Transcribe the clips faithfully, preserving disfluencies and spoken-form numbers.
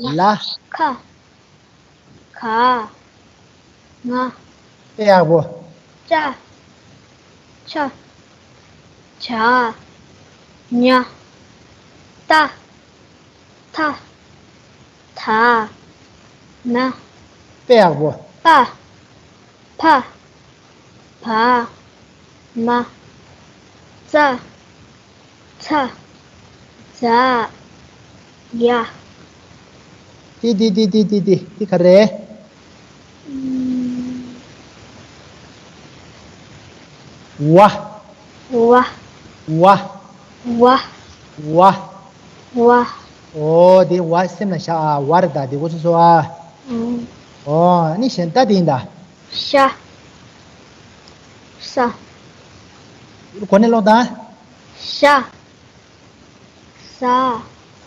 ལ། ཁ། ག། ང་། དཔེ་ཡག་པོ། ཅ། ཆ། ཇ། ཉ། ཏ། ཐ། ད། ན། དཔེ་ཡག་པོ། པ། ཕ། བ། མ། ཙ། ཚ། ཛ། ཡ། ཏི་ཏི་ཏི་ཏི་ཏི་ཏི་ཏི་ག་རེ། ཝ། ཝ། ཝ། ཝ། ཝ། ཝ། ཨོ་དེ་ཝ་སེམས་ལ་བཞག་ཨ། ཝ་རེད་ད་དེ་གོ་ཚོད་སོ་ཨ། ཨོ་ཨ་ནི་གཞན་ད་དེ་ཡིན་ད། ཤ། ས། གོ་ནས་ཀློག་དང་། ཤ། ས།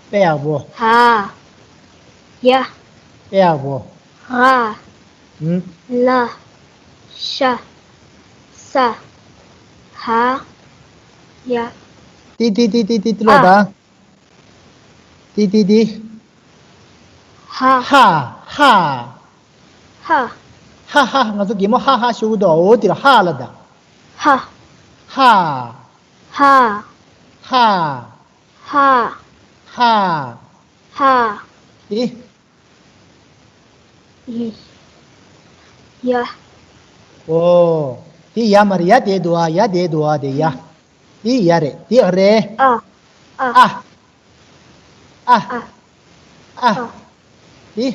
དཔེ་ཡག་པོ། ཧ། ཡ། དཔེ་ཡག་པོ། ཧ། ཧུམ། ལ། ཤ། ས། ཧ། ཡ། ཏི་ཏི་ཏི་ཏི་ཏི་ཏི་ཀློག་དང་། ཏི་ཏི་ཏི། ཧ། ཧ། ཧ། ཧ། ཧ་ཧ་ང་ཚོ་གད་མོ་ཧ་ཧ་ཤོར་གི་འདུག་འོ་དེ་ལ་ཧ་ལ་ད། ཧ། ཧ། ཧ། ཧ། ཧ། ཧ། ཧ། ཨི། ཡི། ཡ། ཨོ། དེ་ཡ་མ་རེད་ཡ་དེ་འདུག་ཨ་ཡ་དེ་འདུག་ཨ་དེ་ཡ། དེ་ཡ་རེད་དེ་ཨ་རེད། ཨ། ཨ། ཨ། ཨ། ཨ། ཨ། ཨ། དེ།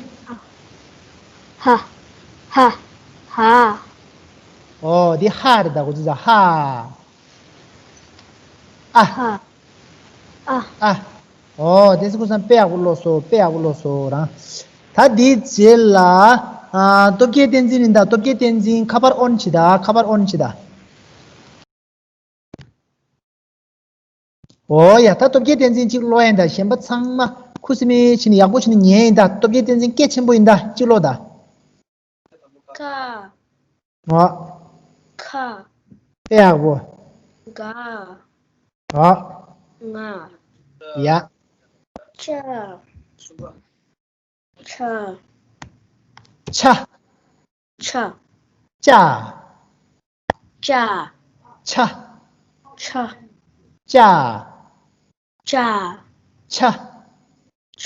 ཧ། ཧ། ཧ། ཨོ་དེ་ཧ་རེད་ད་གོ་ཙི་ཙ་ཧ། ཨ། ཧ། ཨ། ཨ། ཨོ་དེ་ཚོ་ཀུན་བཟང་དཔེ་ཡག་པོ་ཀློག་སོང་དཔེ་ཡག་པོ་ཀློག་སོང་རང་། ད་དེའི་རྗེས་ལ། ཨ། སྟོབས་རྒྱལ་བསྟན་འཛིན་ཡིན་ད་སྟོབས་རྒྱལ་བསྟན་འཛིན་ཁ་པར་ཨོན་བྱེད་ད་ཁ་པར་ཨོན་བྱེད་ད། ཨོ་ཡ་ད་སྟོབས་རྒྱལ་བསྟན་འཛིན་གཅིག་ཀློག་ཡིན་ད་གཞན་པ་ཚང་མ་ཁུ་སིམ་མེ་བྱས་ནས་ཡག་པོ་བྱས་ནས་ཉན་ཡིན་ད་སྟོབས་རྒྱལ་བསྟན་འཛིན་སྐད་ཆེན་པོ་ཡིན་ད་གཅིག་ཀློག་ད། ཀ། ཨ། ཁ། དཔེ་ཡག་པོ། ག། ཨ། ང་། ཡ། ཅ། ཆ། ཆ། ཆ། ཅ། ཅ། ཆ། ཆ། ཅ། ཅ། ཆ། ཆ།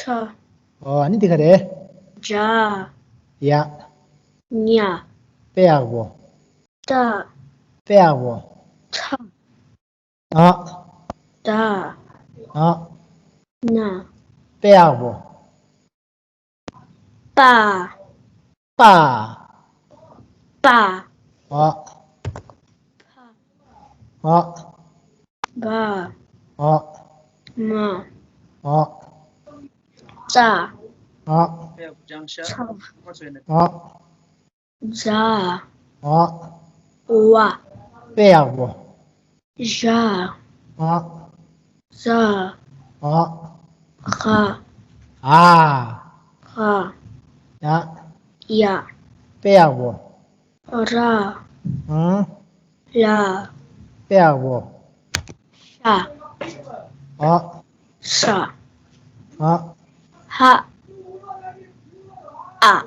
ཨོ་ཨ་ནི་འདི་ག་རེད། ཇ། ཡ། ཉ། དཔེ་ཡག་པོ། ཏ། དཔེ་ཡག་པོ། ཐ། ཨ། ད། ཨ། ན། དཔེ་ཡག་པོ། པ། པ། པ། ཨ། ཕ། ཨ། བ། ཨ། མ། ཨ། ཙ། ཨ། ཚ། ཨ། ཛ། ཨ། ཝ། དཔེ་ཡག་པོ། ཞ། ཨ། ཟ། ཨ། ག་ཨ། ག་ཡ། ཡ། དཔེ་ཡག་པོ། ར། ཨ། ལ། དཔེ་ཡག་པོ། ཤ། ཨ། ཤ། ཨ། ཧ། ཨ།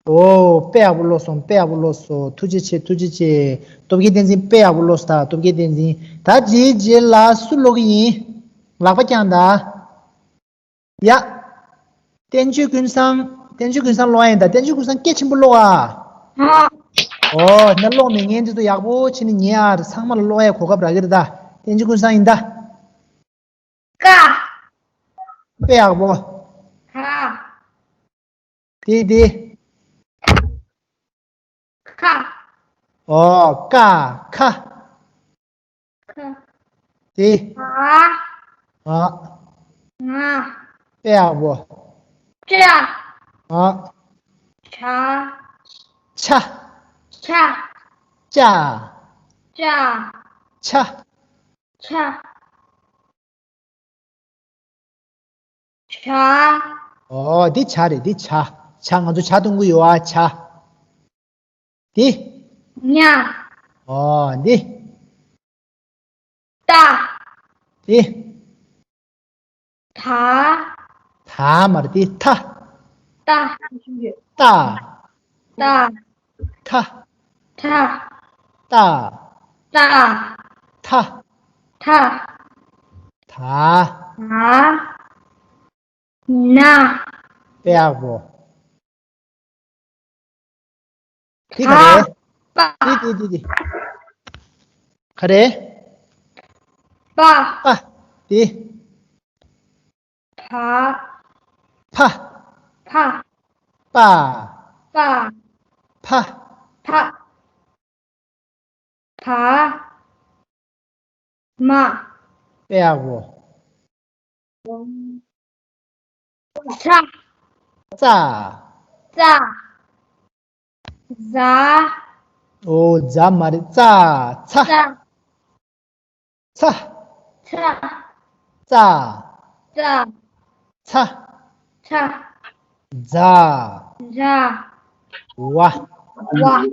ཨོ། དཔེ་ཡག་པོ་ཀློག་སོང་། དཔེ་ཡག་པོ་ཀློག་སོང་། ཐུགས་རྗེ་ཆེ། ཐུགས་རྗེ་ཆེ། སྟོབས་རྒྱལ་བསྟན་འཛིན་དཔེ་ཡག་པོ་ཀློག་སོང་། ད་སྟོབས་རྒྱལ་བསྟན་འཛིན། ད་དེའི་རྗེས་ལ་སུ་ཀློག་གི་ཡིན། ལག་པ་བརྐྱངས་དང་། ཡ། བསྟན་ཆོས་ཀུན་བཟང་། བསྟན་ཆོས་ཀུན་བཟང་ཀློག་ཡ་ཡིན་ད། བསྟན་ཆོས་ཀུན་བཟང་སྐད་ཆེན་པོ་ཀློག་ཨ། ཨོ། ན་ཀློག་མི་ཉན་དེ་ཚོ་ཡག་པོ་བྱས་ནས་ཉན་ཨ། ཚང་མ་ལ་ཀློག་ཡ་གོ་སྐབས་རག་གི་རེད་ད། བསྟན་ཆོས་ཀུན་བཟང་ཡིན་ད། ཀ་དཔེ་ཡག་པོ། ཁ་དེ་དེ། ཁ་ཨོ། ཀ་ཁ་ཁ་དེ། ང་ཨ། ང་དཔེ་ཡག་པོ། ཅ་ཨ། ཆ་ཆ་ཆ་ཅ་ཅ་ཆ་ཆ་ཇ། ཨོ། འདི་ཇ་རེད། འདི་ཇ། ཇ་ང་ཚོ་ཇ་འཐུང་གི་ཡོད་ཨ། ཇ། འདི། ཉ། ཨོ། འདི། ཏ། འདི། ད། ད་མ་རེད། འདི་ཐ། ཏ། ཏ། ཏ། ཐ། ཐ། ཏ། ཏ། ཐ། ཐ། ད། ད། ན། དཔེ་ཡག་པོ། འདི་ག་རེད། པ། འདི་འདི་འདི་འདི། ག་རེད། པ། པ། འདི། ཕ། ཕ། ཕ། པ། པ། ཕ། ཕ། ཕ། མ། དཔེ་ཡག་པོ། ཙ། ཙ། ཙ། ཛ། ཨོ། ཛ་མ་རེད། ཙ། ཙ། ཙ། ཙ། ཙ། ཙ། ཙ། ཙ། ཛ། ཛ། ཝ། ཝ།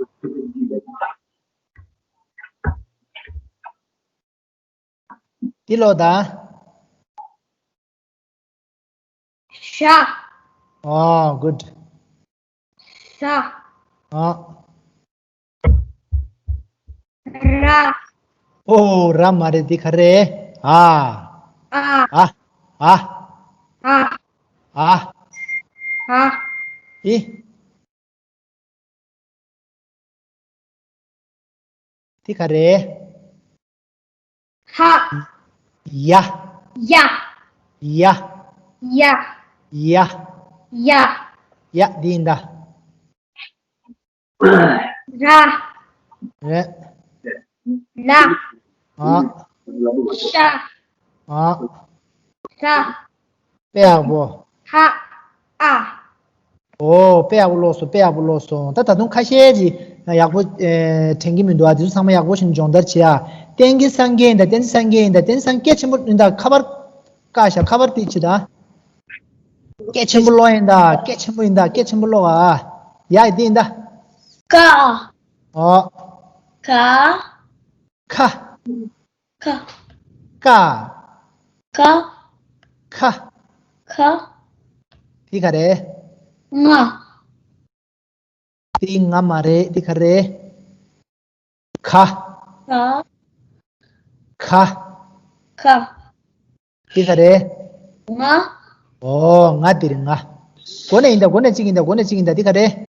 འདི་ཀློག་དང་། ཤ། ཨོ། གུཌ། ཤ། ཨོ། ར། ཨོ། ར་མ་རེད། འདི་ག་རེད། ཨ། ཨ། ཨ། ཨ། ཨ། ཨ། ཨ། ཨི། འདི་ག་རེད། ཧ། ཡ། ཡ། ཡ། ཡ། ཡ། ཡ། ཡ། འདི་ཡིན་ད། ར། རེད། ལ། ཨ། ཤ། ཨ། ཤ། དཔེ་ཡག་པོ། ཧ། ཨ། ཨོ། དཔེ་ཡག་པོ་ཀློག་སོང་། དཔེ་ཡག་པོ་ཀློག་སོང་། ད་ད་དུང་ཁ་ཤས་ཅིག་ཡག་པོ་ཨེ་དྲན་གྱི་མི་འདུག་ཨ། དེ་ཚོ་ཚང་མ་ཡག་པོ་ཞིག་སྦྱོང་བརྡར་བྱེད་ཨ། བསྟན་རྒྱལ་སངས་རྒྱས་ཡིན་ད། བསྟན་འཛིན་སངས་རྒྱས་ཡིན་ད། བསྟན་འཛིན་སངས། སྐད་ཆེན་པོ་ཡིན་ད། ཁ་པར་བཀག་ཤག་ཁ་པར་ཏིག་བྱེད་ད། སྐད་ཆེན་པོ་ཀློག་ཡིན་ད། སྐད་ཆེན་པོ་ཡིན་ད། སྐད་ཆེན་པོ་ཀློག་ཨ། ཡ། འདི་ཡིན་ད། ཀ། ཨོ། ཀ། ཁ། ཁ། ཀ། ཀ། ཁ། ཁ། འདི་ག་རེད། ང་། འདི་ང་མ་རེད། འདི་ག་རེད། ག། ག། ག། ག། འདི་ག་རེད། ང་། ཨོ། ང་། འདིར་ང་། འགོ་ནས་ཡིན་ད། འགོ་ནས་གཅིག་ཡིན་ད། འགོ་ནས་གཅིག་ཡིན་ད། འདི་ག་རེད།